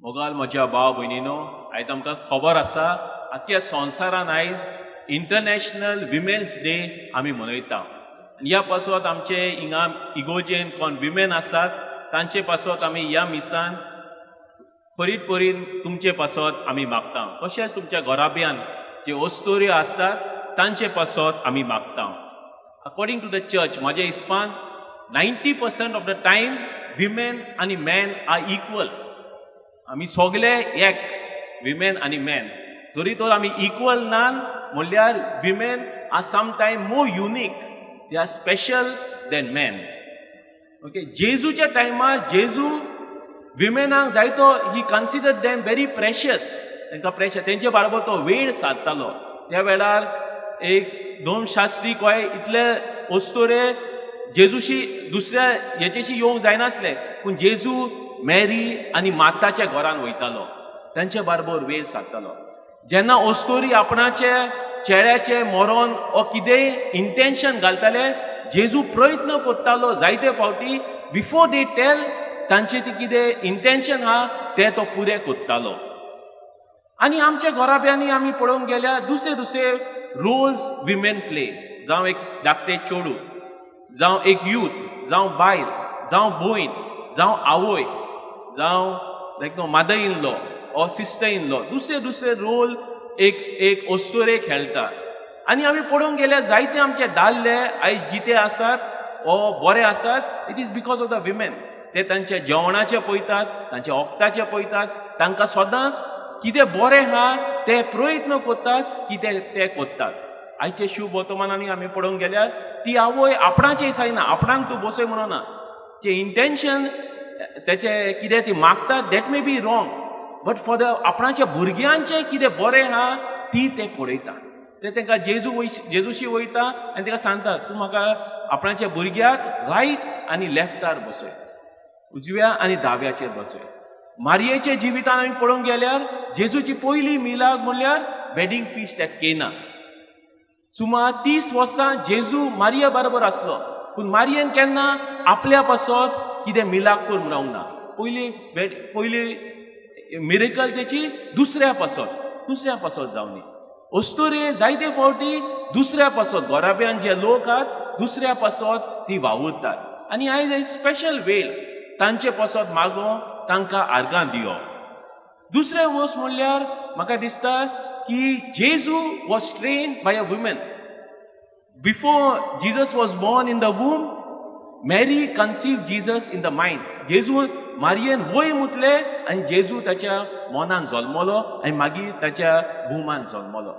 मोगाल म्हज्या भाव भयणीनो, आयज आमकां खबर आसा, आख्या संवसारान आयज इंटरनॅशनल विमेन्स डे आमी मनयता आनी ह्या पासत आमचे हिंगा इगोर्जेन कोण विमेन आसात, तांचे पासत आमी ह्या मिसान परीत परीत तुमचे पासत आमी मागता. तशेंच तुमच्या घराब्यान जे अस्तोऱ्यो आसात, तांचे पासत आमी मागता. अकॉर्डिंग टू the church, म्हाज्या हिसपान 90% of the time women आनी मॅन are equal. आमी सगळे एक, विमेन आनी मॅन. जरी तर आमी इक्वल ना म्हणल्यार women are sometime more unique, they are special than men, okay? जेजूच्या टायमार जेजू विमेनाक जायतो, he consider them very precious. तांकां प्रेशस, तेंचे बरोबर तो वेळ सारतालो. त्या वेळार एक दोन शास्त्री कळ्ळे, इतले अस्तोरे जेजूशी दुसऱ्या हेचेशी येवंक जायनासले, पूण जेजू मॅरी आनी माताच्या घरान वयतालो, तांचे बरोबर वेळ सारतालो. जेन्ना अस्तोरी आपणाचे चेड्याचे मरोन ओ कितेंय इंटेन्शन घालताले, जेजू प्रयत्न करतालो जायते फावटी, बिफोर they tell, तांचे ती कितें इंटेन्शन आहा तें तो पुरें करतालो. आनी आमच्या घराब्यांनी आमी पळोवंक गेल्यार दुसरे दुसरे रोल्स विमेन प्ले. जावं एक धाकटे चेडूं, जावं एक यूथ, जावं बायल, जावं भयण, जावं आवय, जावं like no mother in law or sister in law, दुसरे दुसरे रोल एक एक अस्तोरे खेळटा. आनी आमी पळोवंक गेल्यार जायते आमचे दादले आयज जिते आसात ओ बरे आसात, it is because of the women. ते तांच्या जेवणाचें पळयतात, तांच्या वखदाचें पळयतात, तांकां सदांच कितें बरें आहा ते प्रयत्न करतात की ते ते करतात. आयचे शुभ वर्तमानांनी आमी पळोवंक गेल्यार ती आवय आपणाचें सांगिना, आपणाक तूं बसय म्हणना. जे इंटेन्शन तेचे कितें ती मागता, that may be wrong, but for the आपणाच्या भुरग्यांचें कितें बरें आहा ती ते पळयता. ते तांकां जेजू वय जेजूशी वयता आनी ताका सांगता, तूं म्हाका आपणाच्या भुरग्याक रायट आनी लेफ्टार बसय, उजव्या आनी दाव्याचेर बसय. मारयेच्या जिवितान आमी पळोवंक गेल्यार जेजूची पयली मिलाग म्हणल्यार वेडींग फिस्ट एट केना. सुमार 30 वर्सां जेजू मारिया बरोबर आसलो, पूण मारियेन केन्ना आपल्या पासत कितें मिलाग कर म्हणूंक ना. पयली मिरेकल तेची दुसऱ्या पासत जावनी. अस्तुरे जायते फावटी दुसऱ्या पासत, घराब्यान जे लोक आहात दुसऱ्या पासत ती वावुरतात. आनी आयज एक स्पेशल वेळ तांचे पासत मागो, तांकां आर्गां दिवप. दुसरें वस्त म्हणल्यार म्हाका दिसता की जेजू was trained by a woman. Before Jesus was born in the womb, Mary conceive Jesus in the mind. जेजू मारियेन वय मुतले आनी जेजू ताच्या मनान जल्मलो आनी मागीर ताच्या वुमान जल्मलो.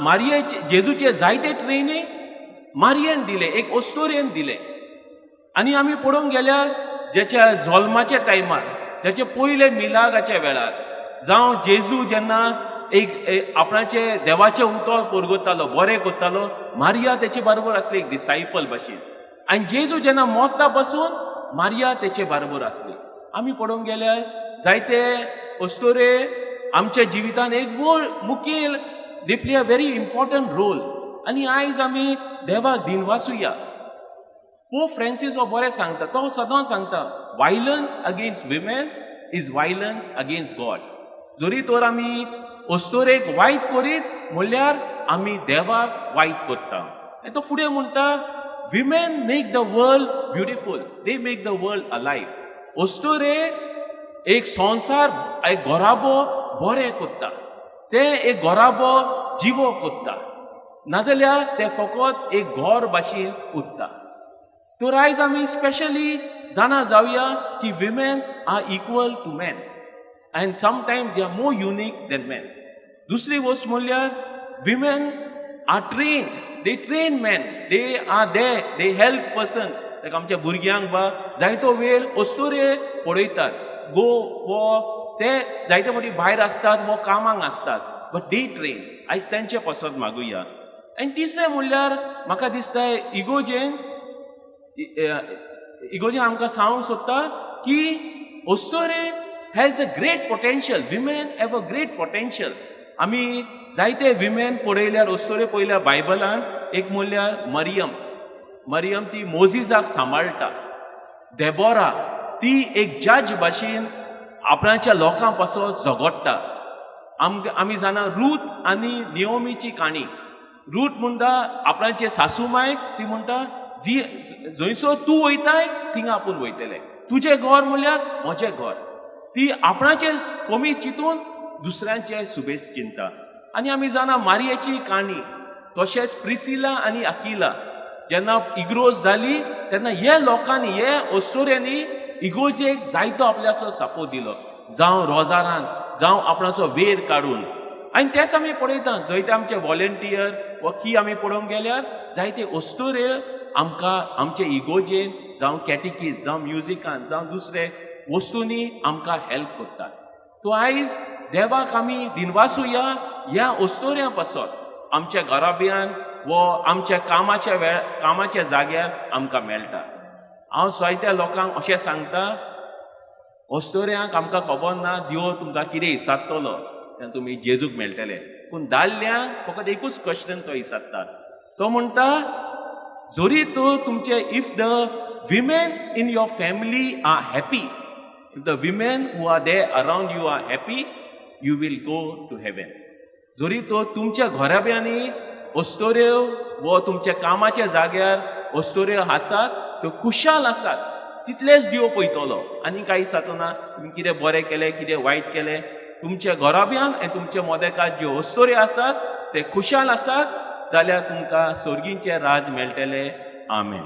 मारियेचे जेजूचे जायते ट्रेनिंग मारियेन दिले, एक अस्तोरेन दिले. आनी आमी पळोवंक गेल्यार जेच्या जल्माच्या टायमार, तेचे पयले मिलागाच्या वेळार, जावं जेजू जेन्ना एक एक आपणाचे देवाचें उतर परगतालो, बरें करतालो, मारिया तेचे बरोबर आसली एक डिसायपल भाशेन. आनी जेजू जेन्ना मोत्ता पासून मारिया तेचे बरोबर आसली. आमी पळोवंक गेल्यार जायते अस्तोरे आमच्या जिवितान एक व्हड मुखेल, they play a very important role. आनी आयज आमी देवाक दिनवासुया. पोप फ्रांसीस हो बरें सांगता, तो सदां सांगता, "Violence against women is violence against God." जरी तर आमी अस्तोरेक वायट करीत म्हणल्यार आमी देवाक वायट करता. आनी तो फुडें म्हणटा, "Women make the world beautiful, they make the world alive." अस्तोरे एक संवसार, एक घराबो बरें करता, ते एक घराबो जिवो करता, नाजाल्यार ते फकत एक घर भाशेन उरता. तर आयज आमी स्पेशली जाणा जावया की women are equal to men and sometimes they are more unique than men. दुसरी वस्त म्हणल्यार women are train, they train men, they are they help persons. ताका आमच्या भुरग्यांक बा जायतो वेळ अस्तुरे पळयतात गो वो ते जायते फावटी भायर आसतात वो कामाक आसतात, बट they train. आयज तेंचे पासत मागुया. आनी तिसरें म्हणल्यार म्हाका दिसता इगोजेन आमकां सांगूंक सोदता की अस्तोरे has a great potential, women have a great potential. आमी जायते विमेन पळयल्यार, अस्तोरे पळयल्यार बायबलान, एक म्हणल्यार मरियम. मरियम ती मोजिजाक सांबाळटा. देबोरा ती एक जज भाशेन आपणाच्या लोकां पासत झगडटा. आमी जाणा रूत आनी नियोमीची काणी. रूत म्हणटा आपणाचे सासू मायक, ती म्हणटा जी जंयसर तूं वयताय थिंगा आपूण वयतले, तुजें घर म्हणल्यार म्हजें घर. ती आपणाचे कमी चिंतून दुसऱ्यांचे सुबेज चिंता. आनी आमी जाणा मारयेची काणी, तशेंच प्रिसिला आनी अकिला जेन्ना इग्रोज जाली तेन्ना हे लोकांनी, हे ओस्तोऱ्यांनी इगोजेक जायतो आपल्याचो सपोर्ट दिलो, जावं रोजारान, जावं आपणाचो वेर काडून. आनी तेच आमी पळयता, जंय ते आमचे वॉलंटियर वा की आमी पळोवंक गेल्यार जायते ओस्तोऱ्यो आमकां आमचे इगोजेन, जावं कॅटिकीज, जावं म्युजिकान, जावं दुसरे वस्तूंनी आमकां हेल्प करतात. तो आयज देवाक आमी दिनवासुया ह्या ओस्तोऱ्यां पासत आमच्या घराब्यान वो आमच्या कामाच्या वेळ कामाच्या जाग्यार आमकां मेळटा. हांव जायत्या लोकांक अशें सांगता, ओस्तोऱ्यांक आमकां खबर ना देव तुमकां कितें इसात्तलो तेन्ना तुमी जेजूक मेळटले, पूण दादल्यांक फकत एकूच क्वेश्चन तो इसात्ता. तो म्हणटा जरी तो तुमचे, if the women in your family are happy, if the women who are there around you are happy, you will go to heaven. जरी तो तुमच्या घराब्यांनी ओस्तोऱ्यो वो तुमच्या कामाच्या जाग्यार ओस्तोऱ्यो आसात, त्यो खुशाल आसात, तितलेच देव पळयतलो आनी कांय दिसाचो ना तुमी कितें बरें केलें, कितें वायट केलें. तुमच्या घराब्यान आनी तुमच्या मोदेकात ज्यो ओस्तोऱ्यो आसात ते खुशाल आसात जाल्यार तुमकां सर्गीचें राज मेळटलें. आमेन.